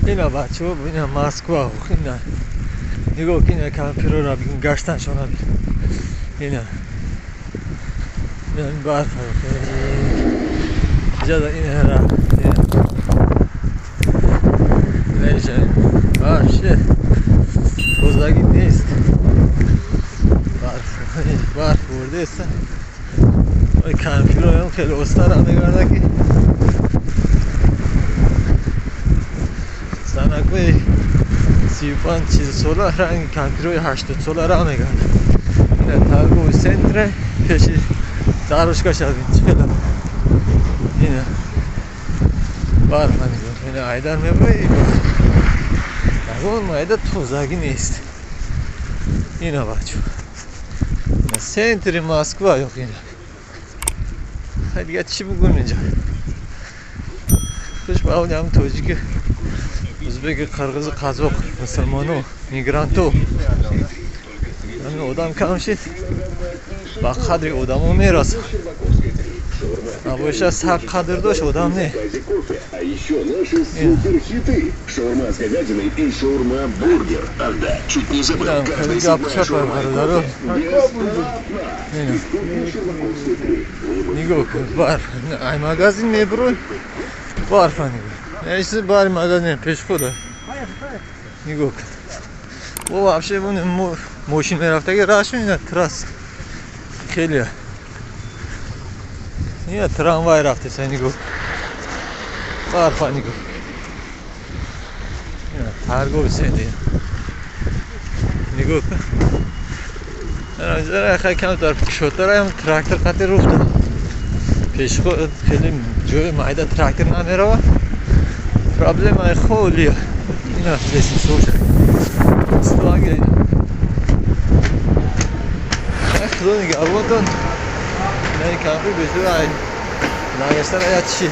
Ина, бачаҳо, ина Москва. Ина, нигоҳ, ина кампирора бигин, гаштаншона. Ина, ина барф иҷада, ина ина вообще тозагӣ нест. Барф, барф бурдеста. Кампироям хеле оста ра мегарда, ки занакои 35, 40 сола ранги кампирои 80 сола ра мегарда. Ина торговый центре, пеши дорожка шавин чӣ. Ина барфа нигоҳ, ина айдар меброи, ягон майда тозагӣ нест. Ина, бачо, центри Москва. Ёқ, ина дига чӣ бугум? Инҷа хуш ба ҳоли ҳам тоҷики, узбеки, қирғизи, қазоқ, мусулмоно, мигранту. Ҳамин одам кам шид, ба қадри одамо мерасад. Набоша, сар қадр дошт одам не. А еще наши суперхиты. Шаурма с говядиной и шаурма-бургер. Ах да, чуть не забыл. Каждая седьмая шаурма и кофе бесплатно. Из кухни Щербаковской 3. Нигоҳ кун, барф. Ай магазин мебурӯй, барфа нигоҳ. Эси бари магазин пешхуда нигоҳ кун. Бо вообще мошин мерафтаги рашу. Ина трасс хеле, ина трамвай рафтеса. Нигоҳ, барфа нигоҳ. Ина торговый центр нигоҳ кун. Камтар кушодтараям, трактор қати руфта пешход, хеле ҷои майда, трактор намерава, проблемаи холия. Ина лестницаоша стваги. Худо нигаҳбонтон. Ина кампи бешура нагаштара я чӣ.